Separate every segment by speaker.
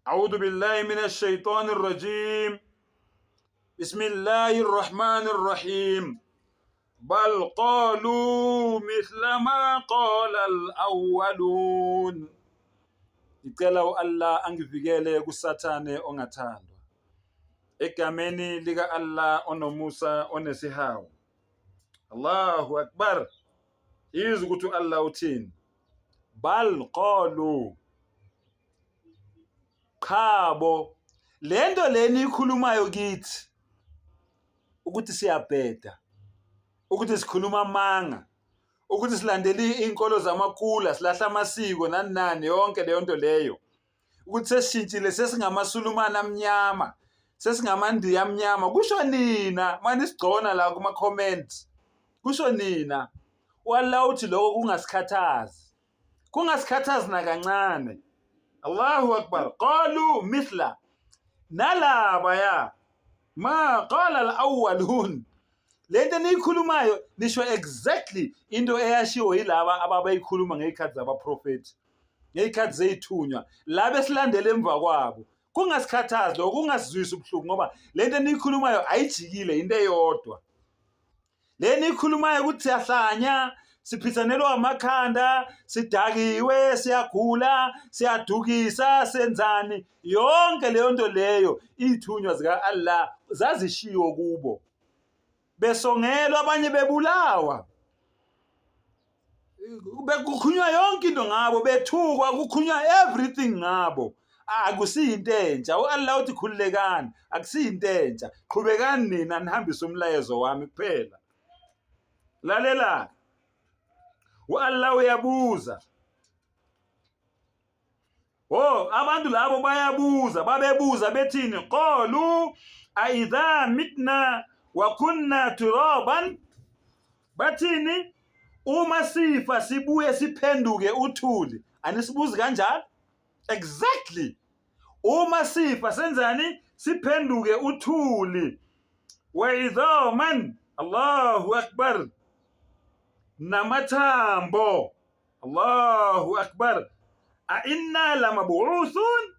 Speaker 1: أعوذ بالله من الشيطان الرجيم بسم الله الرحمن الرحيم بل قالوا مثل ما قال الأولون. Ngicela u-Allah angivikele kuSathane ongathandwa. Egameni lika-Allah onomusa onesihawu. Allahu Akbar. Izwa ukuthi u-Allah uthini. Bal qalu. Qhabo, lento leni ikhulumayo kithi ukuthi siyabheda, ukuthi sikhuluma amanga, ukuthi silandela iy'nkolo zamakula, silahla amasiko nani nani, yonke leyo nto leyo, ukuthi sesishintshile sesingamaSulumane amnyama, sesingamaNdiya amnyama, kusho nina manisigcona la kuma-comments, kusho nina. U-Allah uthi lokho kungasikhathazi. Kungasikhathazi nakancane. Allahu akbar. Qalu mithla nalaba ya ma qala al-awwalun. Lento eniyikhulumayo nisho exactly into eyashiwo yilaba ababeyikhuluma ngey'khathi zabaprofethi, ngey'khathi zey'thunywa, laba esilandela emva kwabo. Kungasikhathazi lokho, kungasizwisi ubuhlungu ngoba lento eniyikhulumayo ayijikile, into eyodwa. Le niyikhulumayo ukuthi siyahlanya, siphithanelwa amakhanda, sidakiwe, siyagula, siyadukisa, senzani, yonke leyo nto leyo iy'thunywa zika-Allah zazishiwo kubo, besongelwa, abanye bebulawa, bekukhulunywa yonke into ngabo, bethukwa, kukhulunywa everything ngabo. Akusiyinto entsha. U-Allah uthi khululekani, akusiyinto entsha, qhubekani nina nihambise umlayezo wami kuphela. Lalela, u-Allah uyabuza. Oh, abantu labo bayabuza, babebuza bethini? Qalu aidha mitna wa kunna turaban, bathini? Uma sifa sibuye siphenduke uthuli. Anisibuzi kanjalo? Exactly. Uma sifa senzani? Siphenduke uthuli. Wa idhaman, Allahu akbar, namathambo. Allahu akbar. A inna lamabu'uthun,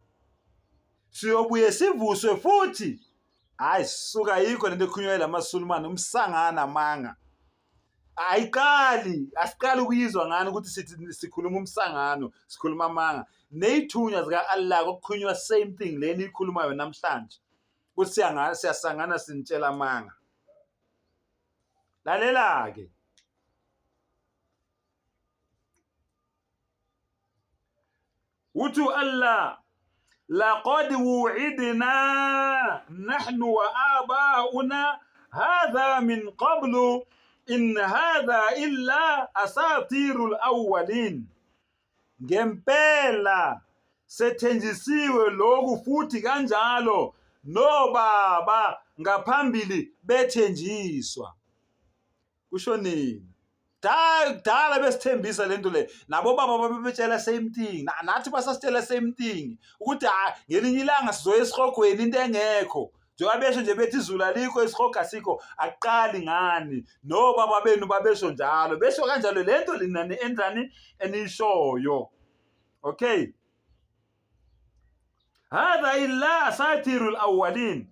Speaker 1: siyobuye sivuswe futhi. Hayi suka, yikho lento ekhulunywa lamaSulumane, umsangana amanga. Ayiqali, asiqali ukuyizwa ngani ukuthi sithi sikhuluma umsangano, sikhuluma amanga. Ney'thunywa zika-Allah kokukhulunywa same thing le niyikhulumayo namhlanje, ukuthi siyasangana sinitshela amanga. Lalela-ke. Uthi u-Allah, laqad wu'idna nahnu wa abauna hadha min qablu in hadha illa asatirul awwalin. Ngempela sethenjisiwe lokhu futhi kanjalo nobaba ngaphambili bethenjiswa. Kusho nina. Kudala besithembisa lento le, nabo baba babebetshela same thing, nathi basasitshela same thing ukuthi ha ngelinye ilanga sizoya esihogweni, into engekho. Njengoba besho nje bethi izulu alikho, isihogo asikho, akuqali ngani, nobaba benu babesho njalo, besho kanjalo lento lina enzani eniyishoyo. Okay, hadha illa asatirul awwalin.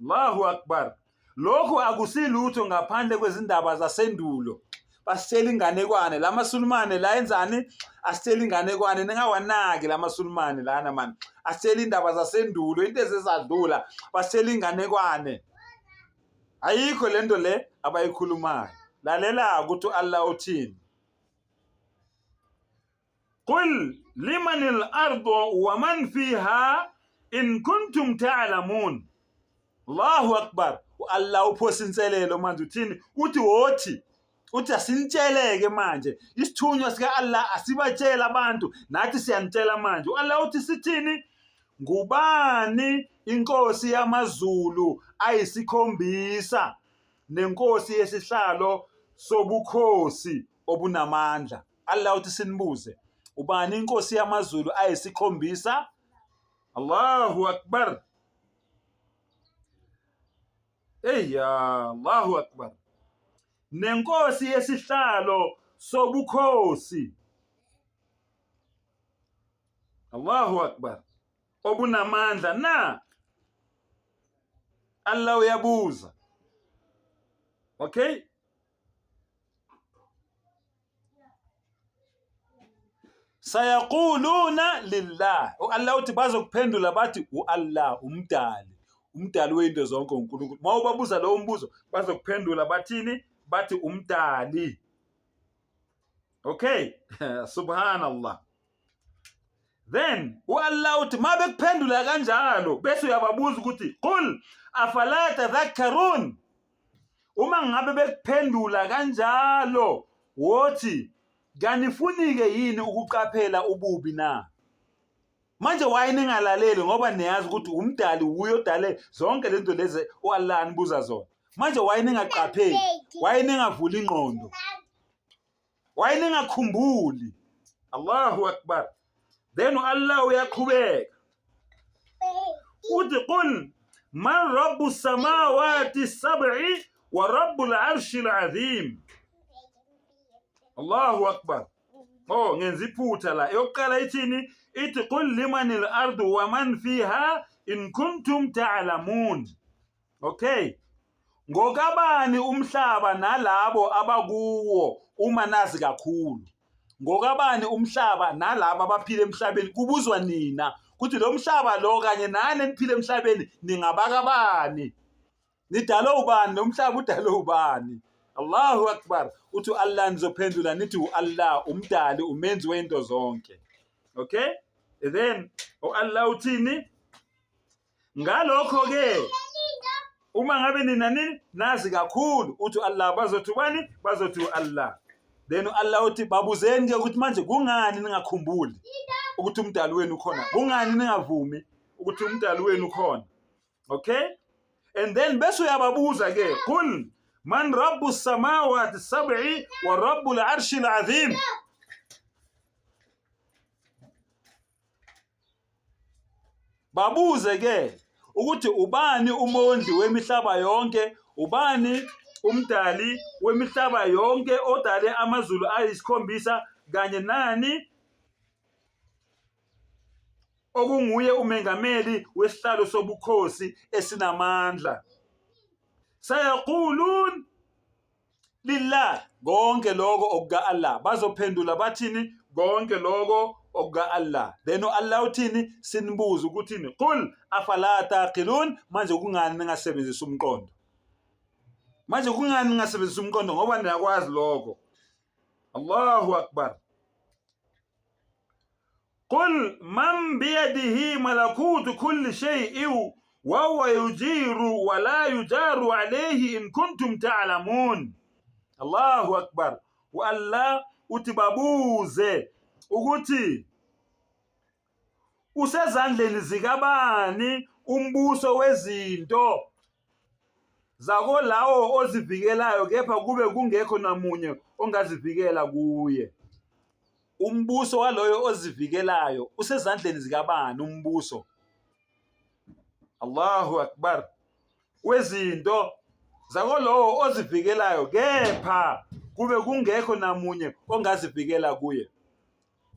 Speaker 1: Allahu Akbar. Lokhu akusilutho ngaphandle kwezindaba zasendulo. Basitshela inganekwane la maSulumane la enzani? Asitshela inganekwane, ningawanaki la maSulumane lana man. Asitshela indaba zasendulo, into ezezadlula, basitshela inganekwane. Ayikho lento le abayikhulumayo. Lalela ukuthi uAllah uthini. Qul liman al-ardu wa man fiha in kuntum ta'lamun. Allahu akbar. U-Allah uphosa inselelo manje, uthini? Uthi wothi, uthi asinitsheleke manje, isithunywa sika-Allah asibatshela abantu, nathi siyanitshela manje. U-Allah uthi sithini? Ngubani inkosi yamazulu ayisikhombisa nenkosi yesihlalo sobukhosi obunamandla? Allah uthi sinibuze, ubani inkosi yamazulu ayisikhombisa? Allahu akbar. Eya, Allahu akbar. Nenkosi yesihlalo sobukhosi. Allahu akbar. obunamandla na? Allah uyabuza. Okay? Sayaquluna lillah. U-Allah uthi bazokuphendula bathi u-Allah umdali. Umdali wento zonke uNkulunkulu. Uma ubabuza lowo mbuzo bazokuphendula bathini? Bathi umdali. Okay? Subhanallah. Then u-Allah uthi uma bekuphendula kanjalo bese uyababuza ukuthi qul afala tadhakkarun. Uma ngabe bekuphendula kanjalo wothi kanifuni-ke yini ukuqaphela ububi na? Manje why ningalaleli ngoba niyazi ukuthi umdali wuye odale zonke lezi zinto lezi u-Allah anibuza zona. Manje why ningaqapheli? Why ningavuli ingqondo? Why ningakhumbuli? Allahu Akbar. Then Allah uyaqhubeka. Uthi qul man rabbu samawati sab'i wa rabbul arshi al-azim. Allahu Akbar. Oh, ngenza iphutha la. Eyokuqala ithini? Ithi qul liman al-ardu wa man fiha in kuntum ta'lamun. Okay. Ngokabani umhlaba nalabo abakuwo uma nazi kakhulu? Ngokabani umhlaba nalabo abaphila emhlabeni? Kubuzwa nina ukuthi lo mhlaba lo kanye nani eniphila emhlabeni ningabakabani? Nidalwe ubani? Lo mhlaba udalwe ubani? Allahu Akbar. Uthi u-Allah nizophendula nithi u-Allah umdali umenzi wento zonke. Okay? And then u-Allah uthini? Ngalokho-ke uma ngabe nina nini nazi kakhulu uthi Allah bazothi ubani bazothi u-Allah then u-Allah uthi babuzeni ke ukuthi manje kungani ningakhumbuli ukuthi umdali wenu ukhona kungani ningavumi ukuthi umdali wenu ukhona okay and then bese uyababuza ke qul man rabbu samawati sab'i wa rabbu al-arshi al-azim Babuze ke ukuthi ubani umondli wemihlaba yonke, ubani umdali wemihlaba yonke odale amazulu ayisikhombisa kanye nani okunguye umengameli wesihlalo sobukhosi esinamandla. Sayaqulun lillah, konke lokho okuka Allah. Bazophendula bathini? Konke lokho okuka Allah. Then u-Allah uthini? Sinibuze ukuthini? Qul afala taqilun, manje kungani ningasebenzisi umqondo? Manje kungani ningasebenzisi umqondo ngoba niyakwazi lokho? Allahu akbar. Qul man biyadihi malakutu kulli shay'in wa huwa yujiru wa la yujaru alayhi in kuntum ta'lamun. Allahu akbar. U-Allah uthi babuze ukuthi usezandleni zikabani umbuso wezinto zakolawo ozivikelayo kepha kube kungekho namunye ongazivikela kuye. Umbuso waloyo ozivikelayo usezandleni zikabani umbuso? Allahu Akbar. Wezinto zakolowo ozivikelayo kepha kube kungekho namunye ongazivikela kuye.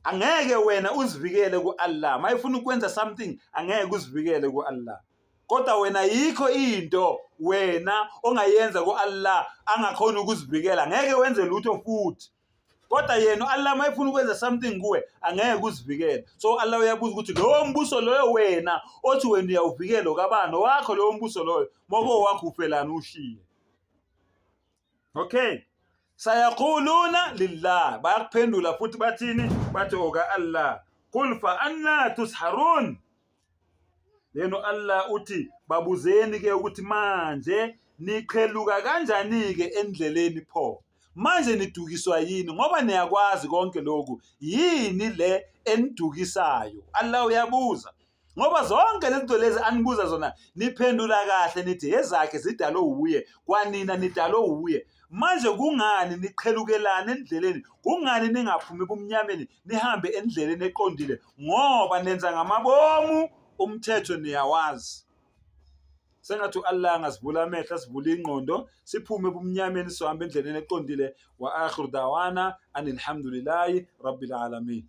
Speaker 1: Angeke wena uzivikele ku-Allah. Mayefuna ukwenza something angeke uzivikele ku-Allah. Kodwa wena yikho into wena ongayenza ku-Allah angakhona ukuzivikela. Ngeke wenze lutho futhi. Kodwa yena u-Allah uma efuna ukwenza something kuwe angeke uzivikele. So u-Allah uyabuza ukuthi lowo mbuso loyo wena othi wena uyawuvikela okabani owakho lowo mbuso loyo moko wakho ufelani ushiye. Okay. Sayaquluna lillah. Bayakuphendula futhi bathini? Bathi oka Allah. Qul fa anna tusharun. Then u-Allah uthi babuzeni ke ukuthi manje niqheluka kanjani ke endleleni pho? Manje nidukiswa yini ngoba niyakwazi konke lokhu? Yini le enidukisayo? Allah uyabuza. Ngoba zonke lezi zinto lezi anibuza zona niphendula kahle nithi ezakhe zidalwe wuye, kwanina nidalwe wuye. Manje kungani niqhelukelana endleleni? Kungani ningaphumi ebumnyameni nihambe endleleni eqondile? Ngoba nenza ngamabomu umthetho niyawazi. Sengathi u-Allah angasivula amehlo asivule ingqondo siphume ebumnyameni sihambe endleleni eqondile. Wa akhiru dawana anilhamdulillahi rabbil alamin.